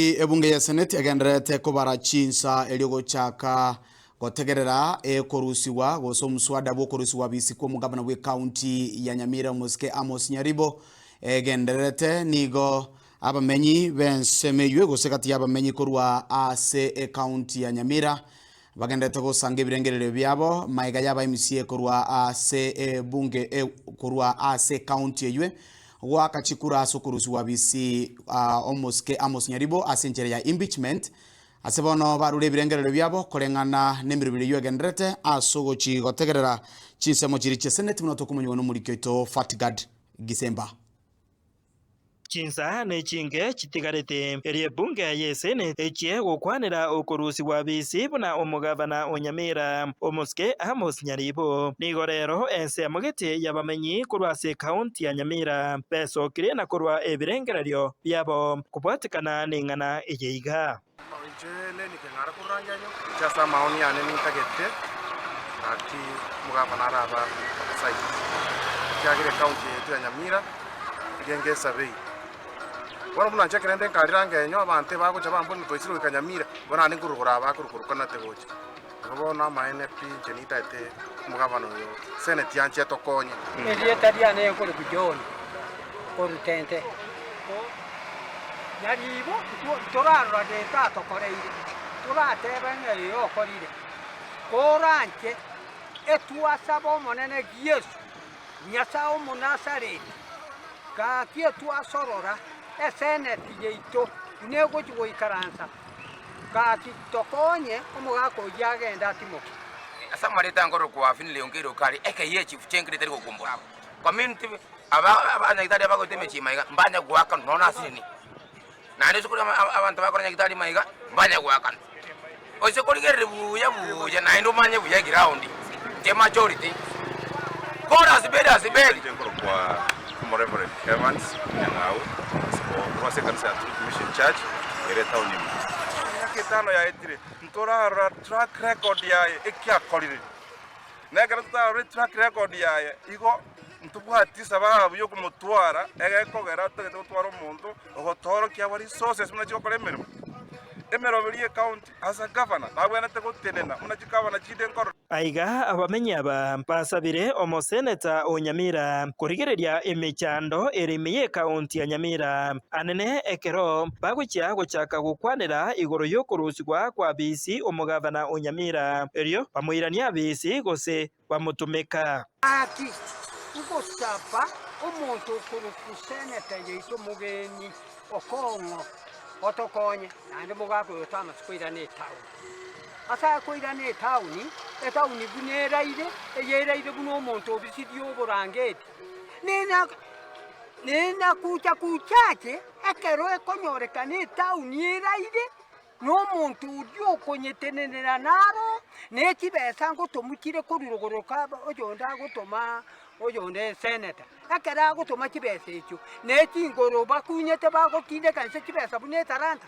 Ebunge ya Seneti egendererete kobara chinsa erio gochaka gotegerera ekorusigwa gose omuswada bw'okorusigwa bisi kw'omogabana bw'ecounty ya Nyamira omosike Amos Nyaribo egendererete nigo abamenyi b'ensemo eywe gose gati y'abamenyi korwa ase ecounty ya Nyamira bagendererete gosanga ebirengererio biabo maega y'aba MCA korwa ase ebunge korwa ase ecounty eywe Goaka chikura ase okorusigwa bisi omosike Amos Nyaribo ase enchera ya impeachment. Ase bono barure ebirengererio biabo koreng'ana nemeroberi eyio egendererete ase ogochi gotegerera chinsemo chiria chia Senate buna tokomonyigwa nomoriki oito Fatgard Gisemba. Chinsa nechinge chitigarete, erio ebunge y'Eseneti echie gokwanera okorusigwa bisi buna omogavana o Nyamira, omosike Amos Nyaribo. Nigo rero ensemo gete y'abamenyi korwa ase ekaunti ya Nyamira besokire na korwa ebirengererio biabo kobwatekana neng'ana eye iga. Inche Lenny Keng'ara korwa Rangenyo, inche ase amaoni ane nintagete gaki omogavana arabe oversight, ekiagera ecounty yaito ya Nyamira egenge esabei. Bono buna inche ekero inde nkare Rangenyo abanto ebagocha bambori ng'a twaisire goika Nyamira, bono naende nkorwa aba akorwa Konate gocha. Igo bono amaene pi inche nintagete omogavana oyo seneti yanche etokonye. Erieta riane nkorokwa John korwa Tente. Nyaribo ntorarora gento atokoreire, toratebe ng'a ee okorire. Koranche etwasaba Omonene Yeso, Nyasae Omonasareti, gaki etwasorora eseneti yaito buna egochia goikaransa. Gaki tokonye omogaka oyio agende atimoke. Ase amareta nkorokwa Finlay Onkeri Okari, ekeyia echifu chiankire tari gokumbora. Community aba abanyagitari abagoeta emechie maiga mbanya goakanwa nonya ase nini. Naende ase kori abanto bakora nyagitari maiga mbanya goakanwa. Ose korigereria buya buya naende omanye buya eground inche majority God has made us many. Inche nkorokwa Omoreverend Evans Nyang'au korwa ase ekanisa ya Truth Mission Church ere etaoni ime. Emiaka etano yaetire ntorarora track record yaye eki akorire. Na ekero totararore track record yaye igo ntobwati sababu yokomotwara egekogera totagete gotwara omonto ogotoorokia our resources buna chigokora emeremo. Emeroberi ye county as a governor nabwenerete gotenena buna chigavana chinde nkorora. Aiga abamenyi aba basabire omoseneta o Nyamira korigereria emechando ere ime y'ekaunti ya Nyamira anene ekero bagochia gochaka gokwanera igoro y'okorusigwa kwa bisi omogavana o Nyamira erio bamoiranie abisi gose bamotomeka. Gaki, ngosaba omonto okorokwa seneta yaito mogeni okong'o otokonye, naende mogaka oyo tamasi koirana etaoni. Ase akoirana etaoni, etaoni buna eraire, eyeraire buna omonto obisirie oborangeti, nena nena kucha kuchache ekero ekonyorekana etaoni eraire, na omonto oria okonyetenenera naro, ne chibesa ngotomwa chire korwa rogoro ka oyonde agotoma oyonde eseneta. Ekero agotoma chibesa echio, ne chingoro bakunyete bagotindeka inse chibesa buna etalanta.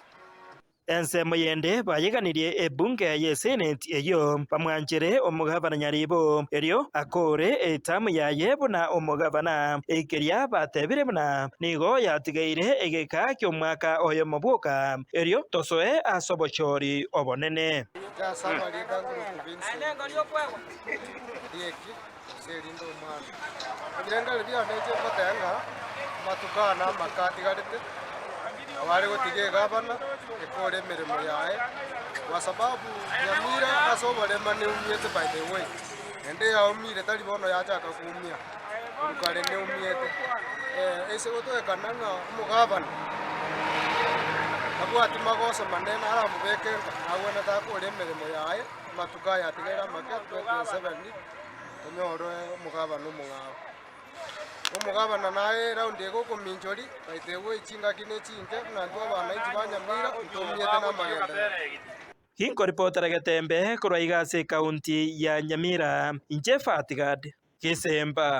Ensemo yende bayeganirie ebunge y'eseneti eyio bamwanchere omogavana Nyaribo, erio akoore etamu yaye buna omogavana, ekeria batebire buna nigo yatigaire egeka ki'omwaka oyomo bwoka, erio tosoe ase obochori obonene. Ginkoripotera Getembe korwa iga ase ekaunti ya Nyamira, inche Fatgad Gesemba.